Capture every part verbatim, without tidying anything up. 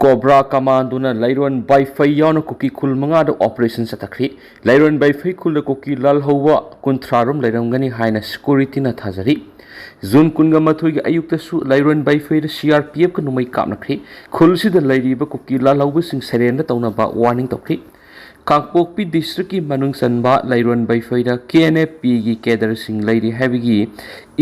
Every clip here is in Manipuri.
ꯀꯣꯕ꯭ꯔꯥ ꯀꯃꯥꯟꯗꯣꯅ ꯂꯩꯔꯣꯟ ꯕꯥꯏꯐꯩ ꯌꯥꯎꯅ ꯀꯨꯀꯤ ꯈꯨꯜ ꯃꯉꯥꯗ ꯑꯣꯄꯔꯦꯁꯟ ꯆꯠꯊꯈ꯭ꯔꯤ꯫ ꯂꯩꯔꯣꯟ ꯕꯥꯏꯐꯩ ꯈꯨꯜꯗ ꯀꯨꯀꯤ ꯂꯥꯜꯍꯧꯕ ꯀꯨꯟꯊ꯭ꯔꯥ ꯔꯣꯝ ꯂꯩꯔꯝꯒꯅꯤ ꯍꯥꯏꯅ ꯁꯦꯀ꯭ꯌꯨꯔꯤꯇꯤꯅ ꯊꯥꯖꯔꯤ꯫ ꯖꯨꯟ ꯀꯨꯟꯒ ꯃꯥꯊꯣꯏꯒꯤ ꯑꯌꯨꯛꯇꯁꯨ ꯂꯩꯔꯣꯟ ꯕꯥꯏꯐꯩꯗ ꯁꯤ ꯑꯥꯔ ꯄꯤ ꯑꯦꯐꯀ ꯅꯣꯡꯃꯩ ꯀꯥꯞꯅꯈ꯭ꯔꯤ꯫ ꯈꯨꯜꯁꯤꯗ ꯂꯩꯔꯤꯕ ꯀꯨꯀꯤ ꯂꯥꯜꯍꯧꯕꯁꯤꯡ ꯁꯔꯦꯟꯗꯔ ꯇꯧꯅꯕ ꯋꯥꯔꯅꯤꯡ ꯇꯧꯈ꯭ꯔꯤ꯫ ꯀꯥꯡꯄꯣꯛꯄꯤ ꯗꯤꯁꯇ꯭ꯔꯤꯛꯀꯤ ꯃꯅꯨꯡ ꯆꯟꯕ ꯂꯩꯔꯣꯟ ꯕꯩꯐꯩꯗ ꯀꯦ ꯑꯦꯟ ꯑꯦꯐ ꯄꯤꯒꯤ ꯀꯦꯗꯔꯁꯤꯡ ꯂꯩꯔꯤ ꯍꯥꯏꯕꯒꯤ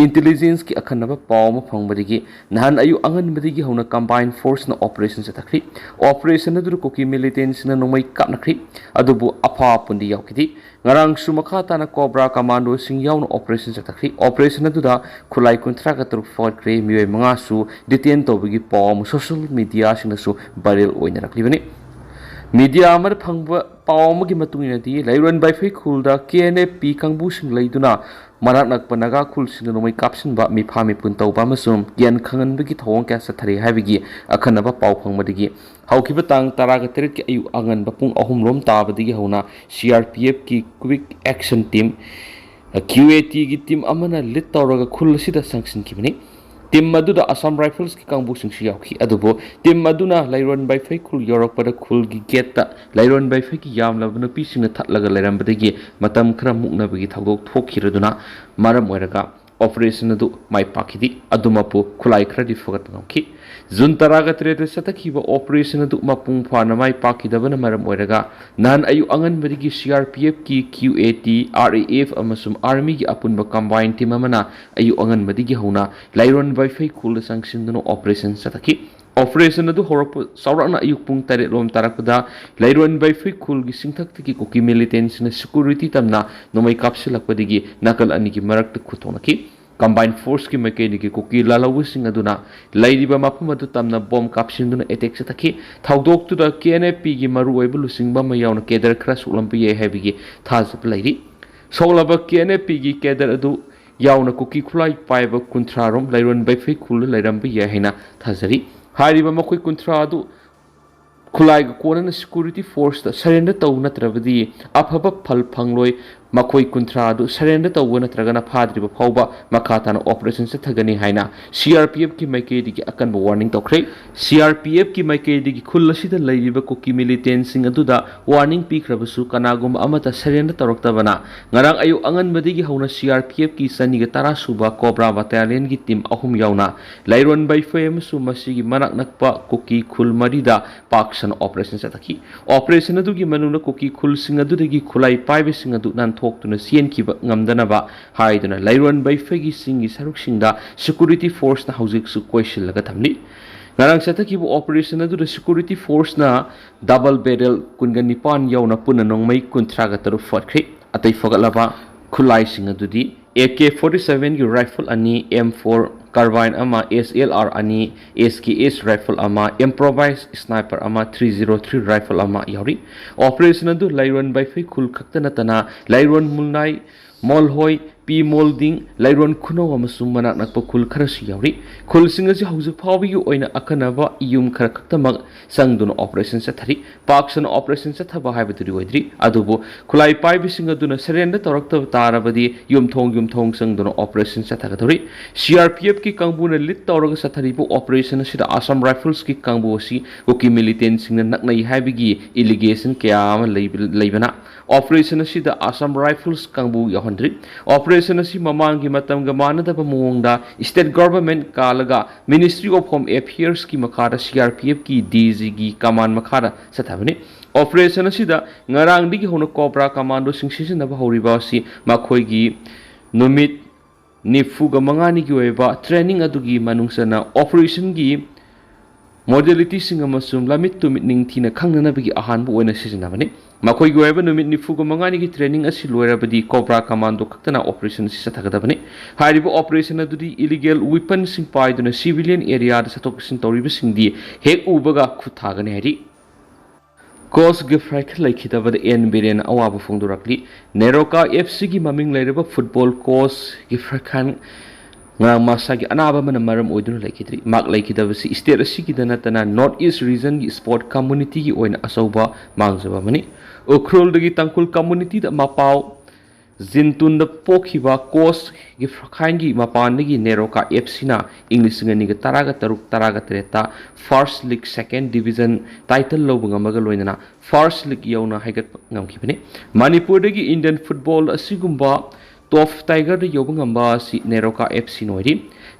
ꯏꯟꯇꯦꯂꯤꯖꯦꯟꯁꯀꯤ ꯑꯈꯟꯅꯕ ꯄꯥꯎ ꯑꯃ ꯐꯪꯕꯗꯒꯤ ꯅꯍꯥꯟ ꯑꯌꯨꯛ ꯑꯉꯟꯕꯗꯒꯤ ꯍꯧꯅ ꯀꯝꯕꯥꯏꯟ ꯐꯣꯔꯁꯅ ꯑꯣꯄꯔꯦꯁꯟ ꯆꯠꯊꯈ꯭ꯔꯤ꯫ ꯑꯣꯄꯔꯦꯁꯟ ꯑꯗꯨꯗ ꯀꯨꯀꯤ ꯃꯤꯂꯤꯇꯦꯟꯁꯤꯡꯅ ꯅꯣꯡꯃꯩ ꯀꯥꯞꯅꯈ꯭ꯔꯤ, ꯑꯗꯨꯕꯨ ꯑꯐꯥ ꯑꯄꯨꯟꯗꯤ ꯌꯥꯎꯈꯤꯗꯦ꯫ ꯉꯔꯥꯡꯁꯨ ꯃꯈꯥ ꯇꯥꯅ ꯀꯣꯕ꯭ꯔꯥ ꯀꯃꯥꯟꯗꯣꯁꯤꯡ ꯌꯥꯎꯅ ꯑꯣꯄꯔꯦꯁꯟ ꯆꯠꯊꯈ꯭ꯔꯤ꯫ ꯑꯣꯄꯔꯦꯁꯟ ꯑꯗꯨꯗ ꯈꯨꯠꯂꯥꯏ ꯀꯨꯟꯊ꯭ꯔꯥꯒ ꯇꯔꯨꯛ ꯐꯥꯒꯠꯈ꯭ꯔꯦ꯫ ꯃꯤꯑꯣꯏ ꯃꯉꯥꯁꯨ ꯗꯤꯇꯦꯟ ꯇꯧꯕꯒꯤ ꯄꯥꯎ ꯑꯃ ꯁꯣꯁꯤꯌꯦꯜ ꯃꯤꯗꯤꯌꯥꯁꯤꯡꯗꯁꯨ ꯚꯥꯏꯔꯦꯜ ꯑꯣꯏꯅꯔꯛꯂꯤꯕꯅꯤ꯫ ꯃꯤꯗꯤꯌꯥ ꯑꯃꯗ ꯐꯪꯕ ꯄꯥꯎ ꯑꯃꯒꯤ ꯃꯇꯨꯡ ꯏꯟꯅꯗꯤ, ꯂꯩꯔꯣꯟ ꯕꯥꯏꯐꯩ ꯈꯨꯜꯗ ꯀꯦ ꯑꯦꯟ ꯑꯦꯐ ꯄꯤ ꯀꯥꯡꯕꯨꯁꯤꯡ ꯂꯩꯗꯨꯅ ꯃꯅꯥꯛ ꯅꯛꯄ ꯅꯥꯒꯥ ꯈꯨꯜꯁꯤꯡꯗ ꯅꯣꯡꯃꯩ ꯀꯥꯞꯁꯤꯟꯕ, ꯃꯤꯐꯥ ꯃꯤꯄꯨꯟ ꯇꯧꯕ ꯑꯃꯁꯨꯡ ꯒ꯭ꯌꯥꯟ ꯈꯪꯍꯟꯕꯒꯤ ꯊꯧꯑꯣꯡ ꯀꯌꯥ ꯆꯠꯊꯔꯤ ꯍꯥꯏꯕꯒꯤ ꯑꯈꯟꯅꯕ ꯄꯥꯎ ꯐꯪꯕꯗꯒꯤ ꯍꯧꯈꯤꯕ ꯇꯥꯡ ꯇꯔꯥꯒ ꯇꯔꯦꯠꯀꯤ ꯑꯌꯨꯛ ꯑꯉꯟꯕ ꯄꯨꯡ ꯑꯍꯨꯝ ꯔꯣꯝ ꯇꯥꯕꯗꯒꯤ ꯍꯧꯅ ꯁꯤ ꯑꯥꯔ ꯄꯤ ꯑꯦꯐꯀꯤ quick action team, Q A ꯇꯤꯒꯤ ꯇꯤꯝ ꯑꯃꯅ ꯂꯤꯗ ꯇꯧꯔꯒ ꯈꯨꯜ ꯑꯁꯤꯗ ꯆꯪꯁꯤꯟꯈꯤꯕꯅꯤ꯫ ꯇꯤꯝ ꯑꯗꯨꯗ ꯑꯁꯥꯝ ꯔꯥꯏꯐꯜꯁꯀꯤ ꯀꯥꯡꯕꯨꯁꯤꯡꯁꯨ ꯌꯥꯎꯈꯤ꯫ ꯑꯗꯨꯕꯨ ꯇꯤꯝ ꯑꯗꯨꯅ ꯂꯩꯔꯣꯟ ꯕꯥꯏꯐꯩ ꯈꯨꯜ ꯌꯧꯔꯛꯄꯗ ꯈꯨꯜꯒꯤ ꯒꯦꯠꯇ ꯂꯩꯔꯣꯟ ꯕꯥꯏꯐꯩꯒꯤ ꯌꯥꯝꯂꯕ ꯅꯨꯄꯤꯁꯤꯡꯅ ꯊꯠꯂꯒ ꯂꯩꯔꯝꯕꯗꯒꯤ ꯃꯇꯝ ꯈꯔ ꯃꯨꯛꯅꯕꯒꯤ ꯊꯧꯗꯣꯛ ꯊꯣꯛꯈꯤꯔꯗꯨꯅ ꯃꯔꯝ ꯑꯣꯏꯔꯒ ꯑꯣꯄꯔꯦꯁꯟ ꯑꯗꯨ ꯃꯥꯏ ꯄꯥꯛꯈꯤꯗꯦ꯫ ꯑꯗꯨꯃꯛꯄꯨ ꯈꯨꯠꯂꯥꯏ ꯈꯔꯗꯤ ꯐꯒꯠꯄ ꯉꯝꯈꯤ꯫ ꯖꯨꯟ ꯇꯔꯥꯒ ꯇꯔꯦꯠꯇ ꯆꯠꯊꯈꯤꯕ ꯑꯣꯄꯔꯦꯁꯟ ꯑꯗꯨ ꯃꯄꯨꯡ ꯐꯥꯅ ꯃꯥꯏ ꯄꯥꯛꯈꯤꯗꯕꯅ ꯃꯔꯝ ꯑꯣꯏꯔꯒ ꯅꯍꯥꯟ ꯑꯌꯨꯛ ꯑꯉꯟꯕꯗꯒꯤ ꯁꯤ ꯑꯥꯔ ꯄꯤ ꯑꯦꯐꯀꯤ, Q A T, R A F ꯑꯃꯁꯨꯡ ꯑꯥꯔꯃꯤꯒꯤ ꯑꯄꯨꯟꯕ ꯀꯝꯕꯥꯏꯟ ꯇꯤꯝ ꯑꯃꯅ ꯑꯌꯨꯛ ꯑꯉꯟꯕꯗꯒꯤ ꯍꯧꯅ ꯂꯩꯔꯣꯟ ꯕꯥꯏꯐꯩ ꯈꯨꯜꯗ ꯆꯪꯁꯤꯟꯗꯨꯅ ꯑꯣꯄꯔꯦꯁꯟ ꯆꯠꯊꯈꯤ꯫ ꯑꯣꯄꯔꯦꯁꯟ ꯑꯗꯨ ꯍꯧꯔꯛꯄ ꯆꯥꯎꯔꯥꯛꯅ ꯑꯌꯨꯛ ꯄꯨꯡ ꯇꯔꯦꯠ ꯂꯣꯝ ꯇꯥꯔꯛꯄꯗ ꯂꯩꯔꯣꯟ ꯕꯥꯏꯐꯩ ꯈꯨꯜꯒꯤ ꯆꯤꯡꯊꯛꯇꯒꯤ ꯀꯨꯀꯤ ꯃꯤꯂꯤꯇꯦꯟꯁꯤꯡꯅ ꯁꯦꯀ꯭ꯌꯨꯔꯤꯇꯤ ꯇꯝꯅ ꯅꯣꯡꯃꯩ ꯀꯥꯞꯁꯤꯜꯂꯛꯄꯗꯒꯤ ꯅꯥꯀꯜ ꯑꯅꯤꯒꯤ ꯃꯔꯛꯇ ꯈꯨꯠꯊꯣꯛꯅꯈꯤ꯫ ꯀꯝꯕꯥꯏꯟ ꯐꯣꯔꯁꯀꯤ ꯃꯥꯏꯀꯩꯗꯒꯤ ꯀꯨꯀꯤ ꯂꯥꯜꯍꯧꯕꯁꯤꯡ ꯑꯗꯨꯅ ꯂꯩꯔꯤꯕ ꯃꯐꯝ ꯑꯗꯨ ꯇꯝꯅ ꯕꯣꯝ ꯀꯥꯞꯁꯤꯟꯗꯨꯅ ꯑꯦꯇꯦꯛ ꯆꯠꯊꯈꯤ꯫ ꯊꯧꯗꯣꯛꯇꯨꯗ ꯀꯦ ꯑꯦꯟ ꯑꯦꯐ ꯄꯤꯒꯤ ꯃꯔꯨꯑꯣꯏꯕ ꯂꯨꯆꯤꯡꯕ ꯑꯃ ꯌꯥꯎꯅ ꯀꯦꯗꯔ ꯈꯔ ꯁꯣꯛꯂꯝꯕ ꯌꯥꯏ ꯍꯥꯏꯕꯒꯤ ꯊꯥꯖꯕ ꯂꯩꯔꯤ꯫ ꯁꯣꯛꯂꯕ ꯀꯦ ꯑꯦꯟ ꯑꯦꯐ ꯄꯤꯒꯤ ꯀꯦꯗꯔ ꯑꯗꯨ ꯌꯥꯎꯅ ꯀꯨꯀꯤ ꯈꯨꯠꯂꯥꯏ ꯄꯥꯏꯕ ꯀꯨꯟꯊ꯭ꯔꯥ ꯔꯣꯝ ꯂꯩꯔꯣꯟ ꯕꯩꯐꯩ ꯈꯨꯜꯗ ꯂꯩꯔꯝꯕ ꯌꯥꯏ ꯍꯥꯏꯅ ꯊꯥꯖꯔꯤ꯫ ꯍꯥꯏꯔꯤꯕ ꯃꯈꯣꯏ ꯀꯨꯟꯊ꯭ꯔꯥ ꯑꯗꯨ ꯈꯨꯠꯂꯥꯏꯒ ꯀꯣꯟꯅꯅ ꯁꯦꯀ꯭ꯌꯨꯔꯤꯇꯤ ꯐꯣꯔꯁꯇ ꯁꯔꯦꯟꯗꯔ ꯇꯧ ꯅꯠꯇ꯭ꯔꯕꯗꯤ ꯑꯐꯕ ꯐꯜ ꯐꯪꯂꯣꯏ꯫ ꯃꯈꯣꯏ ꯀꯨꯟꯊ꯭ꯔꯥ ꯑꯗꯨ surrender ꯇꯧꯕ ꯅꯠꯇ꯭ꯔꯒꯅ ꯐꯥꯗ꯭ꯔꯤꯕ ꯐꯥꯎꯕ ꯃꯈꯥ ꯇꯥꯅ operation ꯆꯠꯊꯒꯅꯤ ꯍꯥꯏꯅ C R P F ꯀꯤ ꯃꯥꯏꯀꯩꯗꯒꯤ ꯑꯀꯟꯕ warning ꯇꯧꯈ꯭ꯔꯦ꯫ C R P F ꯀꯤ ꯃꯥꯏꯀꯩꯗꯒꯤ ꯈꯨꯜ ꯑꯁꯤꯗ ꯂꯩꯔꯤꯕ ꯀꯨꯀꯤ militantꯁꯤꯡ ꯑꯗꯨꯗ warning ꯄꯤꯈ꯭ꯔꯕꯁꯨ ꯀꯅꯥꯒꯨꯝꯕ ꯑꯃꯠꯇ surrender ꯇꯧꯔꯛꯇꯕꯅ ꯉꯔꯥꯡ ꯑꯌꯨꯛ ꯑꯉꯟꯕꯗꯒꯤ ꯍꯧꯅ C R P F ꯀꯤ ꯆꯅꯤꯒ ꯇꯔꯥ ꯁꯨꯕ Cobra Battalionꯒꯤ team ꯑꯍꯨꯝ ꯌꯥꯎꯅ ꯂꯩꯔꯣꯟ ꯕꯩꯐꯩ ꯑꯃꯁꯨꯡ ꯃꯁꯤꯒꯤ ꯃꯅꯥꯛ ꯅꯛꯄ ꯀꯨꯀꯤ ꯈꯨꯜ ꯃꯔꯤꯗ ꯄꯥꯛ ꯁꯟꯅ operation ꯆꯠꯊꯈꯤ꯫ Operation ꯑꯗꯨꯒꯤ ꯃꯅꯨꯡꯗ ꯀꯨꯀꯤ ꯈꯨꯜꯁꯤꯡ ꯑꯗꯨꯗꯒꯤ ꯈꯨꯠꯂꯥꯏ ꯄꯥꯏꯕꯁꯤꯡ ꯑꯗꯨ ꯅꯥꯟꯊꯣꯛꯇꯨꯅ ꯆꯦꯟꯈꯤꯕ ꯉꯝꯗꯅꯕ ꯍꯥꯏꯗꯨꯅ ꯂꯩꯔꯣꯟ ꯕꯩꯐꯩꯒꯤ ꯆꯤꯡꯒꯤ ꯁꯔꯨꯛꯁꯤꯡꯗ security forceꯅ ꯍꯧꯖꯤꯛꯁꯨ ꯀꯣꯏꯁꯤꯜꯂꯒ ꯊꯝꯂꯤ꯫ ꯉꯔꯥꯡ ꯆꯠꯊꯈꯤꯕ operation ꯑꯗꯨꯗ security forceꯅ double barrel ꯀꯨꯟꯒ ꯅꯤꯄꯥꯟ ꯌꯥꯎꯅ ꯄꯨꯟꯅ ꯅꯣꯡꯃꯩ ꯀꯨꯟꯊ꯭ꯔꯥꯒ ꯇꯔꯨꯛ ꯐꯠꯈ꯭ꯔꯦ꯫ ꯑꯇꯩ ꯐꯒꯠꯂꯕ ꯈꯨꯠꯂꯥꯏꯁꯤꯡ ꯑꯗꯨꯗꯤ A K forty sevenꯒꯤ rifle ꯑꯅꯤ, M four carbine ꯑꯃ, S L R ꯑꯅꯤ, S K S rifle ꯑꯃ, improvised sniper ꯑꯃ, three zero three rifle ꯑꯃ ꯌꯥꯎꯔꯤ꯫ Operation ꯑꯗꯨ ꯂꯩꯔꯣꯟ ꯕꯩꯐꯩ ꯈꯨꯜ ꯈꯛꯇ ꯅꯠꯇꯅ ꯂꯩꯔꯣꯟ ꯃꯨꯜꯅꯥꯏ, ꯃꯣꯜꯍꯣꯏ, ꯄꯤ ꯃꯣꯜꯗꯤꯡ, ꯂꯩꯔꯣꯟ ꯈꯨꯅꯧ ꯑꯃꯁꯨꯡ ꯃꯅꯥꯛ ꯅꯛꯄ ꯈꯨꯜ ꯈꯔꯁꯨ ꯌꯥꯎꯔꯤ꯫ ꯈꯨꯜꯁꯤꯡ ꯑꯁꯤ ꯍꯧꯖꯤꯛ ꯐꯥꯎꯕꯒꯤ ꯑꯣꯏꯅ ꯑꯈꯟꯅꯕ ꯌꯨꯝ ꯈꯔ ꯈꯛꯇꯃꯛ ꯆꯪꯗꯨꯅ operation ꯆꯠꯊꯔꯤ꯫ ꯄꯥꯛ ꯁꯟꯅ operation ꯆꯠꯊꯕ ꯍꯥꯏꯕꯗꯨꯗꯤ ꯑꯣꯏꯗ꯭ꯔꯤ, ꯑꯗꯨꯕꯨ ꯈꯨꯠꯂꯥꯏ ꯄꯥꯏꯕꯁꯤꯡ ꯑꯗꯨꯅ surrender ꯇꯧꯔꯛꯇꯕ ꯇꯥꯔꯕꯗꯤ ꯌꯨꯝꯊꯣꯡ ꯌꯨꯝꯊꯣꯡ ꯆꯪꯗꯨꯅ operation ꯆꯠꯊꯒꯗꯧꯔꯤ꯫ C R P Fꯀꯤ ꯀꯥꯡꯕꯨꯅ lead ꯇꯧꯔꯒ ꯆꯠꯊꯔꯤꯕ operation ꯑꯁꯤꯗ Assam Riflesꯀꯤ ꯀꯥꯡꯕꯨ ꯑꯁꯤ ꯀꯨꯀꯤ militantꯁꯤꯡꯅ ꯅꯛꯅꯩ ꯍꯥꯏꯕꯒꯤ allegation ꯀꯌꯥ ꯑꯃ ꯂꯩꯕ-, ꯂꯩꯕꯅ operation ꯑꯁꯤꯗ Assam Rifles ꯀꯥꯡꯕꯨ ꯌꯥꯎꯍꯟꯗ꯭ꯔꯤ꯫ Operation ꯑꯁꯤ ꯃꯃꯥꯡꯒꯤ ꯃꯇꯝꯒ ꯃꯥꯟꯅꯗꯕ ꯃꯑꯣꯡꯗ state government ꯀꯥꯜꯂꯒ Ministry of Home Affairsꯀꯤ ꯃꯈꯥꯗ C R P Fꯀꯤ D Gꯒꯤ command ꯃꯈꯥꯗ ꯆꯠꯊꯕꯅꯤ꯫ Operation ꯑꯁꯤꯗ ꯉꯔꯥꯡꯗꯒꯤ ꯍꯧꯅ Cobra Commandoꯁꯤꯡ ꯁꯤꯖꯤꯟꯅꯕ ꯍꯧꯔꯤꯕ ꯑꯁꯤ ꯃꯈꯣꯏꯒꯤ ꯅꯨꯃꯤꯠ ꯅꯤꯐꯨꯒ ꯃꯉꯥꯅꯤꯒꯤ ꯑꯣꯏꯕ training ꯑꯗꯨꯒꯤ ꯃꯅꯨꯡ ꯆꯟꯅ operationꯒꯤ modalityꯁꯤꯡ ꯑꯃꯁꯨꯡ ꯂꯝꯃꯤꯠ ꯇꯨꯃꯤꯠ ꯅꯤꯡꯊꯤꯅ ꯈꯪꯅꯅꯕꯒꯤ ꯑꯍꯥꯟꯕ ꯑꯣꯏꯅ ꯁꯤꯖꯤꯟꯅꯕꯅꯤ꯫ ꯃꯈꯣꯏꯒꯤ ꯑꯣꯏꯕ ꯅꯨꯃꯤꯠ ꯅꯤꯐꯨꯒ ꯃꯉꯥꯅꯤꯒꯤ training ꯑꯁꯤ ꯂꯣꯏꯔꯕꯗꯤ Cobra Commando ꯈꯛꯇꯅ operation ꯑꯁꯤ ꯆꯠꯊꯒꯗꯕꯅꯤ꯫ ꯍꯥꯏꯔꯤꯕ operation ꯑꯗꯨꯗꯤ illegal weaponꯁꯤꯡ ꯄꯥꯏꯗꯨꯅ civilian areaꯗ ꯆꯠꯊꯣꯛ ꯆꯠꯁꯤꯟ ꯇꯧꯔꯤꯕꯁꯤꯡꯗꯤ ꯍꯦꯛ ꯎꯕꯒ ꯈꯨꯠ ꯊꯥꯒꯅꯤ ꯍꯥꯏꯔꯤ꯫ Coach Gifrikhan ꯂꯩꯈꯤꯗꯕꯗ ꯑꯦꯟ ꯕꯤꯔꯦꯟ ꯑꯋꯥꯕ ꯐꯣꯡꯗꯣꯔꯛꯂꯤ꯫ NEROCA Fcꯒꯤ ꯃꯃꯤꯡ ꯂꯩꯔꯕ football coach Gifrikhan ꯉꯔꯥꯡ ꯃꯁꯥꯒꯤ ꯑꯅꯥꯕ ꯑꯃꯅ ꯃꯔꯝ ꯑꯣꯏꯗꯨꯅ ꯂꯩꯈꯤꯗ꯭ꯔꯤ꯫ ꯃꯍꯥꯛ ꯂꯩꯈꯤꯗꯕꯁꯤ state ꯑꯁꯤꯒꯤꯗ ꯅꯠꯇꯅ North East regionꯒꯤ sport communityꯒꯤ ꯑꯣꯏꯅ ꯑꯆꯧꯕ ꯃꯥꯡꯖꯕ ꯑꯃꯅꯤ꯫ ꯎꯈ꯭ꯔꯨꯜꯗꯒꯤ ꯇꯥꯡꯈꯨꯜ communityꯗ ꯃꯄꯥꯎ ꯖꯤꯟꯇꯨꯟꯗ ꯄꯣꯛꯈꯤꯕ ꯀꯣꯁ ꯒꯤꯐ꯭ꯔꯈꯥꯏꯟꯒꯤ ꯃꯄꯥꯟꯗꯒꯤ ꯅꯦꯔꯣꯀꯥ ꯑꯦꯐ ꯁꯤꯅ ꯏꯪ ꯂꯤꯁꯤꯡ ꯑꯅꯤꯒ ꯇꯔꯥꯒ ꯇꯔꯨꯛ ꯇꯔꯥꯒ ꯇꯔꯦꯠꯇ ꯐꯥꯔꯁ ꯂꯤꯒ ꯁꯦꯀꯦꯟ ꯗꯤꯕꯤꯖꯟ ꯇꯥꯏꯇꯜ ꯂꯧꯕ ꯉꯝꯕꯒ ꯂꯣꯏꯅꯅ ꯐꯥꯔꯁ ꯂꯤꯒ ꯌꯧꯅ ꯍꯥꯏꯒꯠꯄ ꯉꯝꯈꯤꯕꯅꯤ꯫ ꯃꯅꯤꯄꯨꯔꯗꯒꯤ ꯏꯟꯗꯤꯌꯟ ꯐꯨꯠꯕꯣꯜ ꯑꯁꯤꯒꯨꯝꯕ ꯇꯣꯞ ꯇꯥꯏꯒꯔꯗ ꯌꯧꯕ ꯉꯝꯕ ꯑꯁꯤ ꯅꯦꯔꯣꯀꯥ ꯑꯦꯐ ꯁꯤꯅ ꯑꯣꯏꯔꯤ꯫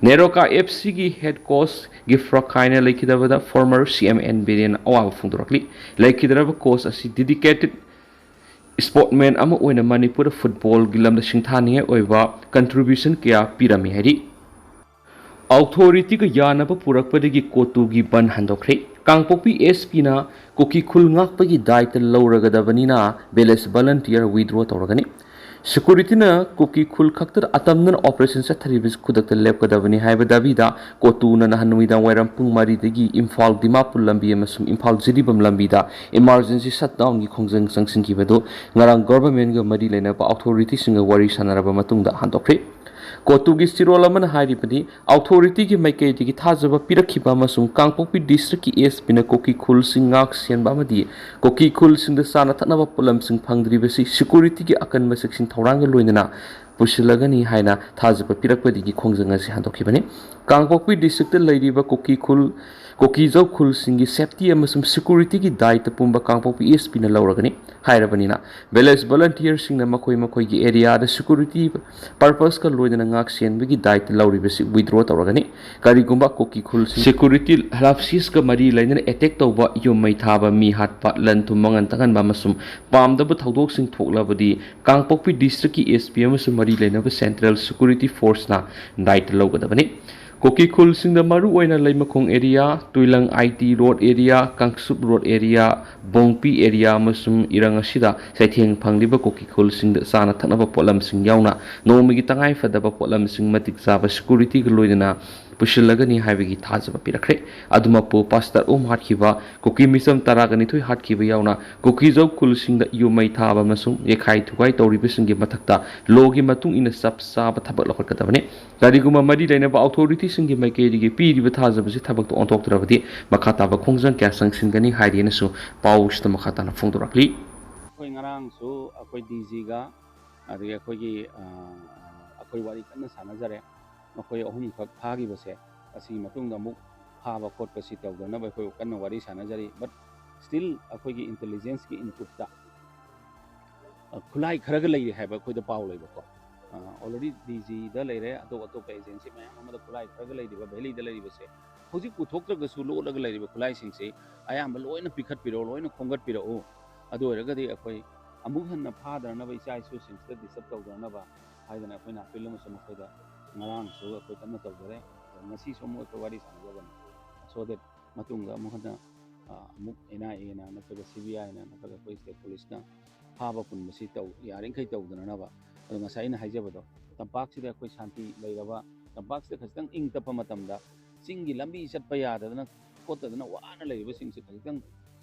ꯅꯦꯔꯣꯀꯥ ꯑꯦꯐ ꯁꯤꯒꯤ ꯍꯦꯗ ꯀꯣꯁ ꯒꯤꯐ꯭ꯔꯈꯥꯏꯅ ꯂꯩꯈꯤꯗꯕꯗ ꯐꯣꯔꯃꯔ ꯁꯤ ꯑꯦꯝ ꯑꯦꯟ ꯕꯤꯔꯦꯟꯅ ꯑꯋꯥꯕ ꯐꯣꯡꯗꯣꯔꯛꯂꯤ꯫ ꯂꯩꯈꯤꯗ꯭ꯔꯕ ꯀꯣꯁ ꯑꯁꯤ ꯗꯤꯗꯤꯀꯦꯇꯦꯠ ꯁ꯭ꯄꯣꯔꯠꯃꯦꯟ ꯑꯃ ꯑꯣꯏꯅ ꯃꯅꯤꯄꯨꯔꯗ ꯐꯨꯠꯕꯣꯜꯒꯤ ꯂꯝꯗ ꯁꯤꯡꯊꯥꯅꯤꯡꯉꯥꯏ ꯑꯣꯏꯕ ꯀꯟꯇ꯭ꯔꯤꯕ꯭ꯌꯨꯁꯟ ꯀꯌꯥ ꯄꯤꯔꯝꯃꯤ ꯍꯥꯏꯔꯤ꯫ ꯑꯣꯊꯣꯔꯤꯇꯤꯒ ꯌꯥꯅꯕ ꯄꯨꯔꯛꯄꯗꯒꯤ ꯀꯣꯇꯨꯒꯤ ꯕꯟ ꯍꯟꯗꯣꯛꯈ꯭ꯔꯦ꯫ ꯀꯥꯡꯄꯣꯛꯄꯤ ꯑꯦꯁ ꯄꯤꯅ ꯀꯨꯀꯤ ꯈꯨꯜ ꯉꯥꯛꯄꯒꯤ ꯗꯥꯏꯇ ꯂꯧꯔꯒꯗꯕꯅꯤꯅ ꯚꯤꯂꯦꯖ ꯚꯂꯟꯇꯤꯌꯔ ꯋꯤꯗ꯭ꯔꯣ ꯇꯧꯔꯒꯅꯤ꯫ ꯁꯦꯀꯨꯔꯤꯇꯤꯅ ꯀꯨꯀꯤ ꯈꯨꯜ ꯈꯛꯇꯗ ꯑꯇꯝꯅꯅ ꯑꯣꯄꯔꯦꯁꯟ ꯆꯠꯊꯔꯤꯕꯁꯤ ꯈꯨꯗꯛꯇ ꯂꯦꯞꯀꯗꯕꯅꯤ ꯍꯥꯏꯕ ꯗꯥꯕꯤꯗ ꯀꯣꯇꯨꯅ ꯅꯍꯥꯟ ꯅꯨꯃꯤꯗꯥꯡ ꯋꯥꯏꯔꯝ ꯄꯨꯡ ꯃꯔꯤꯗꯒꯤ ꯏꯝꯐꯥꯜ ꯗꯤꯃꯥꯄꯨꯔ ꯂꯝꯕꯤ ꯑꯃꯁꯨꯡ ꯏꯝꯐꯥꯜ ꯖꯤꯔꯤꯕꯥꯝ ꯂꯝꯕꯤꯗ ꯏꯃꯥꯔꯖꯦꯟꯁꯤ ꯁꯠꯗꯥꯎꯟꯒꯤ ꯈꯣꯡꯖꯪ ꯆꯪꯁꯤꯟꯈꯤꯕꯗꯨ ꯉꯔꯥꯡ ꯒꯣꯚꯔꯟꯃꯦꯟꯒ ꯃꯔꯤ ꯂꯩꯅꯕ ꯑꯣꯊꯣꯔꯤꯇꯤꯁꯤꯡꯒ ꯋꯥꯔꯤ ꯁꯥꯟꯅꯔꯕ ꯃꯇꯨꯡꯗ ꯍꯟꯗꯣꯛꯈ꯭ꯔꯦ꯫ ꯀꯣꯇꯨꯒꯤ ꯆꯦꯔꯣꯜ ꯑꯃꯅ ꯍꯥꯏꯔꯤꯕꯗꯤ, ꯑꯣꯊꯣꯔꯤꯇꯤꯒꯤ ꯃꯥꯏꯀꯩꯗꯒꯤ ꯊꯥꯖꯕ ꯄꯤꯔꯛꯈꯤꯕ ꯑꯃꯁꯨꯡ ꯀꯥꯡꯄꯣꯛꯄꯤ ꯗꯤꯁꯇ꯭ꯔꯤꯛꯀꯤ ꯑꯦꯁ ꯄꯤꯅ ꯀꯨꯀꯤ ꯈꯨꯜꯁꯤꯡ ꯉꯥꯛ ꯁꯦꯟꯕ ꯑꯃꯗꯤ ꯀꯨꯀꯤ ꯈꯨꯜꯁꯤꯡꯗ ꯆꯥꯅ ꯊꯛꯅꯕ ꯄꯣꯠꯂꯝꯁꯤꯡ ꯐꯪꯗ꯭ꯔꯤꯕꯁꯤ ꯁꯦꯀꯨꯔꯤꯇꯤꯒꯤ ꯑꯀꯟꯕ ꯆꯦꯛꯁꯤꯟ ꯊꯧꯔꯥꯡꯒ ꯂꯣꯏꯅꯅ ꯄꯨꯁꯤꯜꯂꯒꯅꯤ ꯍꯥꯏꯅ ꯊꯥꯖꯕ ꯄꯤꯔꯛꯄꯗꯒꯤ ꯈꯣꯡꯖꯪ ꯑꯁꯤ ꯍꯟꯗꯣꯛꯈꯤꯕꯅꯤ꯫ ꯀꯥꯡꯄꯣꯛꯄꯤ ꯗꯤꯁꯇ꯭ꯔꯤꯛꯇ ꯂꯩꯔꯤꯕ ꯀꯨꯀꯤ ꯈꯨꯜ, ꯀꯨꯀꯤꯖꯧ ꯈꯨꯜꯁꯤꯡꯒꯤ ꯁꯦꯐꯇꯤ ꯑꯃꯁꯨꯡ ꯁꯦꯀꯨꯔꯤꯇꯤꯒꯤ ꯗꯥꯏꯇ ꯄꯨꯝꯕ ꯀꯥꯡꯄꯣꯛꯄꯤ ꯑꯦꯁ ꯄꯤꯅ ꯂꯧꯔꯒꯅꯤ꯫ ꯍꯥꯏꯔꯕꯅꯤꯅ, ꯚꯤꯂꯦꯖ ꯚꯣꯂꯟꯇꯤꯌꯔꯁꯤꯡꯅ ꯃꯈꯣꯏ ꯃꯈꯣꯏꯒꯤ ꯑꯦꯔꯤꯌꯥꯗ ꯁꯦꯀꯨꯔꯤꯇꯤ ꯄꯔꯄꯁꯀ ꯂꯣꯏꯅꯅ ꯉꯥꯛ ꯁꯦꯟꯕꯒꯤ ꯗꯥꯏꯇ ꯂꯧꯔꯤꯕꯁꯤ ꯋꯤꯗ꯭ꯔꯣ ꯇꯧꯔꯒꯅꯤ꯫ ꯀꯔꯤꯒꯨꯝꯕ ꯀꯨꯀꯤ ꯈꯨꯜꯁꯤꯡ ꯁꯦꯀꯨꯔꯤꯇꯤ ꯍꯂꯥꯞꯁꯤꯁꯀ ꯃꯔꯤ ꯂꯩꯅꯅ ꯑꯦꯇꯦꯛ ꯇꯧꯕ, ꯌꯨꯝ ꯃꯩ ꯊꯥꯕ, ꯃꯤ ꯍꯥꯠꯄ, ꯂꯟ ꯊꯨꯝ ꯃꯥꯡꯍꯟ ꯇꯥꯛꯍꯟꯕ ꯑꯃꯁꯨꯡ ꯄꯥꯝꯗꯕ ꯊꯧꯗꯣꯛꯁꯤꯡ ꯊꯣꯛꯂꯕꯗꯤ ꯀꯥꯡꯄꯣꯛꯄꯤ ꯗꯤꯁꯇ꯭ꯔꯤꯛꯀꯤ ꯑꯦꯁ ꯄꯤ ꯑꯃꯁꯨꯡ ꯃꯔꯤ ꯂꯩꯅꯕ ꯁꯦꯟꯇ꯭ꯔꯦꯜ ꯁꯦꯀꯨꯔꯤꯇꯤ ꯐꯣꯔꯁꯅ ꯗꯥꯏꯇ ꯂꯧꯒꯗꯕꯅꯤ꯫ ꯀꯨꯀꯤ ꯈꯨꯜꯁꯤꯡꯗ ꯃꯔꯨꯑꯣꯏꯅ Leimakhong area, Tuilang I T road area, Kangchup road area, Bongpi area ꯑꯃꯁꯨꯡ ꯏꯔꯪ ꯑꯁꯤꯗ ꯆꯩꯊꯦꯡ ꯐꯪꯂꯤꯕ ꯀꯨꯀꯤ ꯈꯨꯜꯁꯤꯡꯗ ꯆꯥꯅ ꯊꯛꯅꯕ ꯄꯣꯠꯂꯝꯁꯤꯡ ꯌꯥꯎꯅ ꯅꯣꯡꯃꯒꯤ ꯇꯉꯥꯏ ꯐꯗꯕ ꯄꯣꯠꯂꯝꯁꯤꯡ ꯃꯇꯤꯛ ꯆꯥꯕ ꯁꯦꯀꯨꯔꯤꯇꯤꯒ ꯂꯣꯏꯅꯅ ꯄꯨꯁꯤꯜꯂꯒꯅꯤ ꯍꯥꯏꯕꯒꯤ ꯊꯥꯖꯕ ꯄꯤꯔꯛꯈ꯭ꯔꯦ꯫ ꯑꯗꯨꯃꯛꯄꯨ, ꯄꯥꯁꯇꯔ ꯑꯣꯝ ꯍꯥꯠꯈꯤꯕ ꯀꯨꯀꯤ ꯃꯤꯆꯝ ꯇꯔꯥꯒ ꯅꯤꯊꯣꯏ ꯍꯥꯠꯈꯤꯕ ꯌꯥꯎꯅ ꯀꯨꯀꯤꯖꯧ ꯈꯨꯜꯁꯤꯡꯗ ꯌꯨꯝ ꯃꯩ ꯊꯥꯕ ꯑꯃꯁꯨꯡ ꯌꯩꯈꯥꯏ ꯊꯨꯒꯥꯏ ꯇꯧꯔꯤꯕꯁꯤꯡꯒꯤ ꯃꯊꯛꯇ ꯂꯣꯒꯤ ꯃꯇꯨꯡ ꯏꯟꯅ ꯆꯞ ꯆꯥꯕ ꯊꯕꯛ ꯂꯧꯈꯠꯀꯗꯕꯅꯤ꯫ ꯀꯔꯤꯒꯨꯝꯕ ꯃꯔꯤ ꯂꯩꯅꯕ ꯑꯣꯊꯣꯔꯤꯇꯤꯁꯤꯡꯒꯤ ꯃꯥꯏꯀꯩꯗꯒꯤ ꯄꯤꯔꯤꯕ ꯊꯥꯖꯕꯁꯤ ꯊꯕꯛꯇ ꯑꯣꯟꯊꯣꯛꯇ꯭ꯔꯕꯗꯤ ꯃꯈꯥ ꯇꯥꯕ ꯈꯣꯡꯖꯪ ꯀꯌꯥ ꯆꯪꯁꯤꯟꯒꯅꯤ ꯍꯥꯏꯔꯤꯅꯁꯨ ꯄꯥꯎꯁꯤꯗ ꯃꯈꯥ ꯇꯥꯅ ꯐꯣꯡꯗꯣꯔꯛꯂꯤ꯫ ꯑꯩꯈꯣꯏ ꯉꯔꯥꯡꯁꯨ ꯑꯩꯈꯣꯏ ꯗꯤ ꯖꯤꯒ ꯑꯗꯒꯤ ꯑꯩꯈꯣꯏꯒꯤ ꯑꯩꯈꯣꯏ ꯋꯥꯔꯤ ꯀꯟꯅ ꯁꯥꯟꯅꯖꯔꯦ꯫ ꯃꯈꯣꯏ ꯑꯍꯨꯝꯈꯛ ꯐꯥꯈꯤꯕꯁꯦ ꯑꯁꯤꯒꯤ ꯃꯇꯨꯡꯗ ꯑꯃꯨꯛ ꯐꯥꯕ ꯈꯣꯠꯄꯁꯤ ꯇꯧꯗꯅꯕ ꯑꯩꯈꯣꯏ ꯀꯟꯅ ꯋꯥꯔꯤ ꯁꯥꯟꯅꯖꯔꯤ꯫ But still ꯑꯩꯈꯣꯏꯒꯤ intelligence ꯀꯤ input ꯇ ꯈꯨꯠꯂꯥꯏ ꯈꯔꯒ ꯂꯩꯔꯤ ꯍꯥꯏꯕ ꯑꯩꯈꯣꯏꯗ ꯄꯥꯎ ꯂꯩꯕꯀꯣ꯫ Already ꯗꯤ ꯖꯤꯗ ꯂꯩꯔꯦ, ꯑꯇꯣꯞ ꯑꯇꯣꯞꯄ agency ꯃꯌꯥꯝ ꯑꯃꯗ ꯈꯨꯠꯂꯥꯏ ꯈꯔꯒ ꯂꯩꯔꯤꯕ, valley ꯗ ꯂꯩꯔꯤꯕꯁꯦ ꯍꯧꯖꯤꯛ ꯄꯨꯊꯣꯛꯇ꯭ꯔꯒꯁꯨ ꯂꯣꯠꯂꯒ ꯂꯩꯔꯤꯕ ꯈꯨꯠꯂꯥꯏꯁꯤꯡꯁꯤ ꯑꯌꯥꯝꯕ ꯂꯣꯏꯅ ꯄꯤꯈꯠꯄꯤꯔꯛꯑꯣ, ꯂꯣꯏꯅ ꯈꯣꯝꯒꯠꯄꯤꯔꯛꯎ꯫ ꯑꯗꯨ ꯑꯣꯏꯔꯒꯗꯤ ꯑꯩꯈꯣꯏ ꯑꯃꯨꯛ ꯍꯟꯅ ꯐꯥꯗꯅꯕ ꯏꯆꯥ ꯏꯁꯨꯁꯤꯡꯁꯤꯗ disturb ꯇꯧꯗꯅꯕ ꯍꯥꯏꯗꯅ ꯑꯩꯈꯣꯏꯅ appeal ꯑꯃꯁꯨ ꯃꯈꯣꯏꯗ ꯉꯔꯥꯡꯁꯨ ꯑꯩꯈꯣꯏ ꯀꯟꯅ ꯇꯧꯖꯔꯦ꯫ ꯑꯗꯣ ꯉꯁꯤꯁꯨ ꯑꯃꯨꯛ ꯑꯩꯈꯣꯏ ꯋꯥꯔꯤ ꯁꯥꯟꯅꯖꯕꯅꯤ꯫ So that ꯃꯇꯨꯡꯗ ꯑꯃꯨꯛ ꯍꯟꯅ ꯑꯃꯨꯛ ꯑꯦꯟ ꯑꯥꯏ ꯑꯦꯅ ꯅꯠꯇ꯭ꯔꯒ ꯁꯤ ꯕꯤ ꯑꯥꯏꯅ ꯅꯠꯇ꯭ꯔꯒ ꯑꯩꯈꯣꯏ state police ꯅ ꯐꯥꯕ ꯄꯨꯟꯕꯁꯤ ꯇꯧ ꯌꯥꯔꯤꯈꯩ ꯇꯧꯗꯅꯅꯕ꯫ ꯑꯗꯣ ꯉꯁꯥꯏ ꯑꯩꯅ ꯍꯥꯏꯖꯕꯗꯣ, ꯇꯝꯄꯥꯛꯁꯤꯗ ꯑꯩꯈꯣꯏ ꯁꯥꯟꯇꯤ ꯂꯩꯔꯕ, ꯇꯝꯄꯥꯛꯁꯤꯗ ꯈꯖꯤꯛꯇꯪ ꯏꯪ ꯇꯞꯄ ꯃꯇꯝꯗ ꯆꯤꯡꯒꯤ ꯂꯝꯕꯤ ꯆꯠꯄ ꯌꯥꯗꯗꯅ ꯈꯣꯠꯇꯗꯅ ꯋꯥꯅ ꯂꯩꯔꯤꯕꯁꯤꯡꯁꯦ ꯈꯖꯤꯛꯇꯪ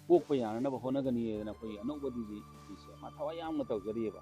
ꯀꯣꯛꯄ ꯌꯥꯅꯅꯕ ꯍꯣꯠꯅꯒꯅꯤ ꯍꯥꯏꯗꯅ ꯑꯩꯈꯣꯏꯒꯤ ꯑꯅꯧꯕ ꯗꯤ ꯖꯤ ꯁꯤꯁꯦ ꯃꯥ ꯊꯋꯥꯏ ꯌꯥꯝꯅ ꯇꯧꯖꯔꯤꯑꯕ꯫